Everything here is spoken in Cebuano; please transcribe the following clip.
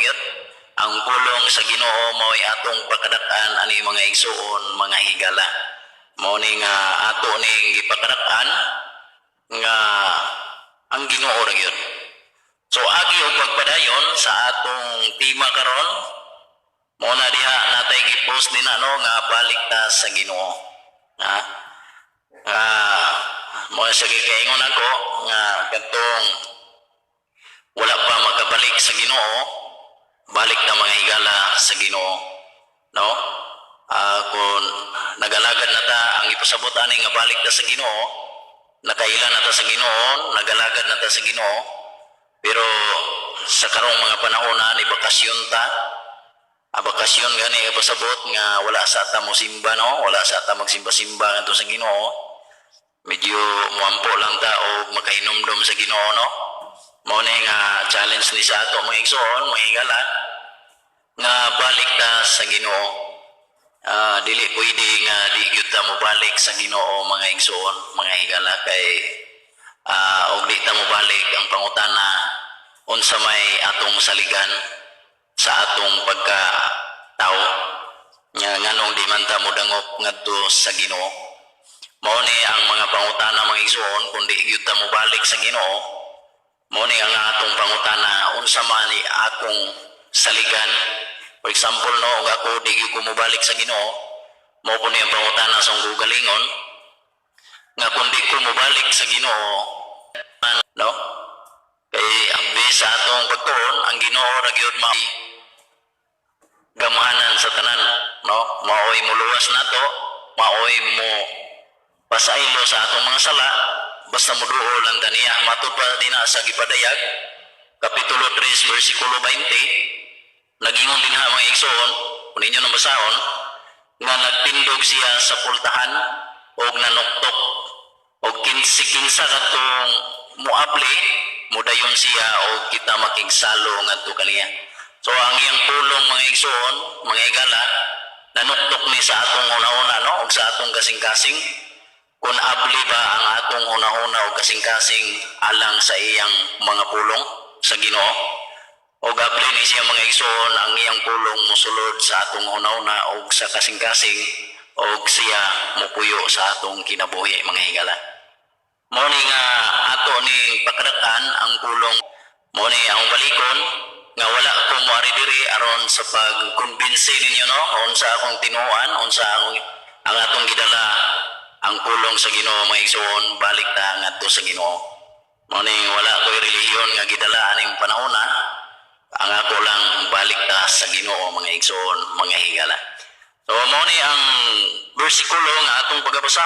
gyud. Ang pulong sa Ginoo mao'y atong pakadak-an ani, mga igsuon, mga higala. Mao ni nga ato ning gipakadak-an nga ang Ginoo ra gyud. So agi og pagpadayon sa atong tema karon, mao na diha natay gi-post din ano nga balik ta sa Ginoo. Ha? Nga mo sa gikaingon ako nga katong wala pa makabalik sa Ginoo, balik na, mga higala, sa Ginoo. No? Kung nagalagad na ta, ang ipasabot ani nga balik ta sa Ginoo, nakaila na ta sa Ginoo, nagalagad na ta sa Ginoo, pero sa karong mga panahon na ni bakasyon ta, bakasyon gani ipasabot nga wala sa ta mo simba, no, wala sa ta magsimba-simba ngadto sa Ginoo. Medyo muampo lang ta og makahinumdom sa Ginoo, no? Mao ni nga challenge ni sa ato, mga igsoon, mga higala, nga balik ta sa Ginoo. Dili pwede nga di gyud ta mobalik sa Ginoo, mga igsoon, mga higala, kay og di ta mobalik, ang pangutana, unsa may atong saligan sa atong pagka tao nga nganong di man ta modangop ngadto sa Ginoo? Mao ni ang mga pangutana, mga igsoon. Kung di gyud ta mobalik sa Ginoo, mao ni ang atong pangutana, unsa man ni akong saligan? For example, no, ug ako di gyud ko mobalik sa Ginoo, mao po ni ang pangutana sa akong kaugalingon nga kung di ko mobalik sa Ginoo, no, kay ang base sa atong pagtuon, ang Ginoo ra gyud ma gamhanan sa tanan, no, maoy moluwas nato, maoy mo pasaylo sa atong mga sala, basta moduol lang kaniya. Matud pa dinha sa gipadayag kapitulo 3 bersikulo 20, nagingon dinha, mga igsoon, kung ninyo nang basahon, nga nagtindog siya sa pultahan og nanuktok og kinsi kinsa katong muabli, mudayon siya og kita makigsalo ngadto kaniya. So ang iyang pulong, mga igsoon, mga higala, nanuktok ni sa atong hunahuna, no, og sa atong kasing-kasing, kung abli ba ang atong hunahuna o kasing-kasing alang sa iyang mga pulong sa Ginoo, o abli ni siya, mga igsoon, ang iyang pulong musulod sa atong hunahuna og sa kasing-kasing og siya mupuyo sa atong kinabuhi, mga higala. Mao ni nga ato ning pakadak-an ang pulong. Mao ni ang balikon nga wala ko moari diri aron sa pagkumbinsi ninyo, no, unsa akong tinuan, unsa akong ang atong gidala, ang pulong sa Ginoo, mga igsoon, balik ta ngadto sa Ginoo. Mao ni wala ko'y relihiyon nga gidala aning panahona. Ang ako lang, balik ta sa Ginoo, mga igsoon, mga higala. So mao ni ang bersikulo nga atong pagabasa.